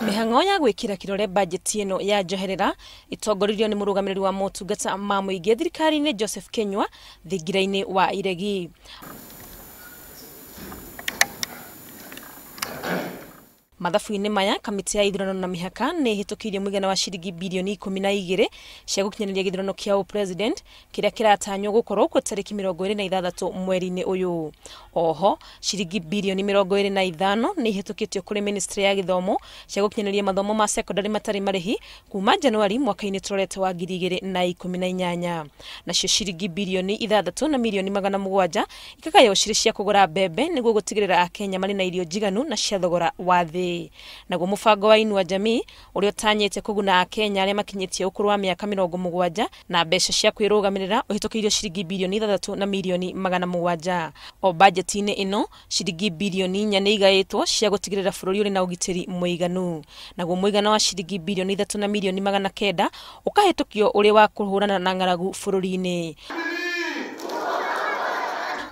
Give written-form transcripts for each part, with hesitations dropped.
Mĩhang'o ya gwĩkĩra kĩrore bajeti ĩno ya njoherera ĩtongoririo nĩ mũrũgamĩrĩri wa motungata ma mũingĩ thirikari-inĩ Joseph Kinyua thingira-inĩ wa Iregi. Mathabu-inĩ maya, kamĩtĩ ya ithurano na mĩhaka nĩ ĩhĩtũkĩirie mũigana wa ciringi bilioni 12 cia gũkinyanĩria gĩthurano kĩa ũpresident kĩrĩa kĩratanywo gũkorwo kuo tarĩki 26 mweri-inĩ ũyũ. Oho, ciringi bilioni 25 nĩ ihĩtũkĩtio kũrĩ ministry ya gĩthomo cia gũkinyanĩria mathomo ma secondary matarĩ marĩhi kuma Januari mwaka-inĩ tũrorete wa 2018. Nacio ciringi bilioni 6 na milioni 700 ikagaywo cirĩ cia kũgũra mbembe nĩguo gũtigĩrĩra Akenya marĩ na irio njiganu na cia thogora wa thĩ. Naguo mũbango wa Inua Jamii ũrĩa ũtanyĩte kũguna Akenya arĩa makinyĩtie ũkũrũ wa mĩaka 70 na mbeca cia kwĩrũgamĩrĩra ũhĩtũkĩirio ciringi bilioni 6 na milioni 700. O bajeti-inĩ ĩno ciringi bilioni 4 nĩ igaĩtwo cia gũtigĩrĩra bũrũri ũrĩ na ũgitĩri mũiganu. Naguo mũigana wa ciringi bilioni 3 na milioni 900 ũkahĩtũkio ũrĩ wa kũhũrana na ng'aragu bũrũri-inĩ.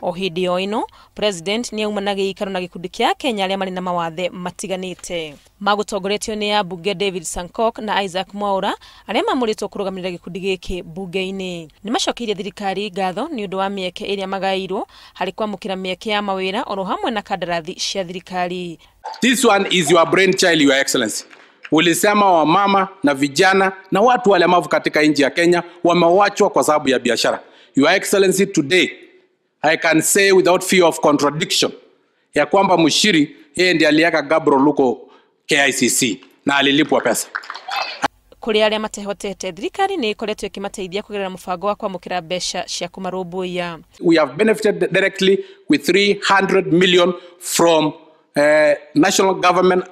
O hĩndĩ o ĩno, President nĩ auma na gĩikaro na gĩkundi kĩa Kenya arĩa marĩ na mawathe matiganĩte. Magũtongoretio nĩ ambunge David Sankok na Isaac Mwaura arĩa mamũrĩtwo kũrũgamĩrĩra gĩkundi gĩkĩ mbunge-inĩ. Nĩ macokeirie thirikari ngatho nĩ ũndũ wa mĩeke ĩrĩa magaĩirwo harĩ kwamũkĩra mĩeke ya mawĩra oro hamwe na kandarathi cia thirikari. This one is your brainchild, Your Excellency. Ulisema wamama na vijana na watu walemavu katika nchi ya Kenya wamewachwa kwa sababu ya biashara. Your Excellency, today I can say without fear of contradiction ya kwamba Mushiri yeye ndiye aliweka Gabriel huko KICC na alilipwa pesa. Kũrĩ arĩa matehotete, thirikari nĩ ĩkoretwo ĩkĩmateithia kũgerera mũbango wa kwamũkĩra mbeca cia kũmarũmbũiya. We have benefited directly with 300 million from National Government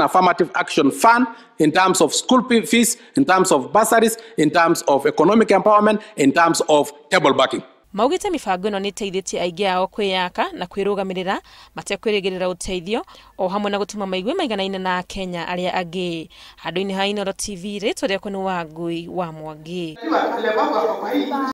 Affirmative Action Fund in terms of school fees, in terms of bursaries, in terms of economic empowerment, in terms of table backing. Maugĩte mĩbango ĩno nĩ ĩteithĩtie aingĩ ao kwĩyaka na kwĩrũgamĩrĩra matekwĩrĩgĩrĩra ũteithio o hamwe na gũtũma maigue maiganaine na Akenya arĩa angĩ. Handũ-inĩ ha Inooro TV, rĩtwa rĩakwa nĩ Wangui wa Mwangi.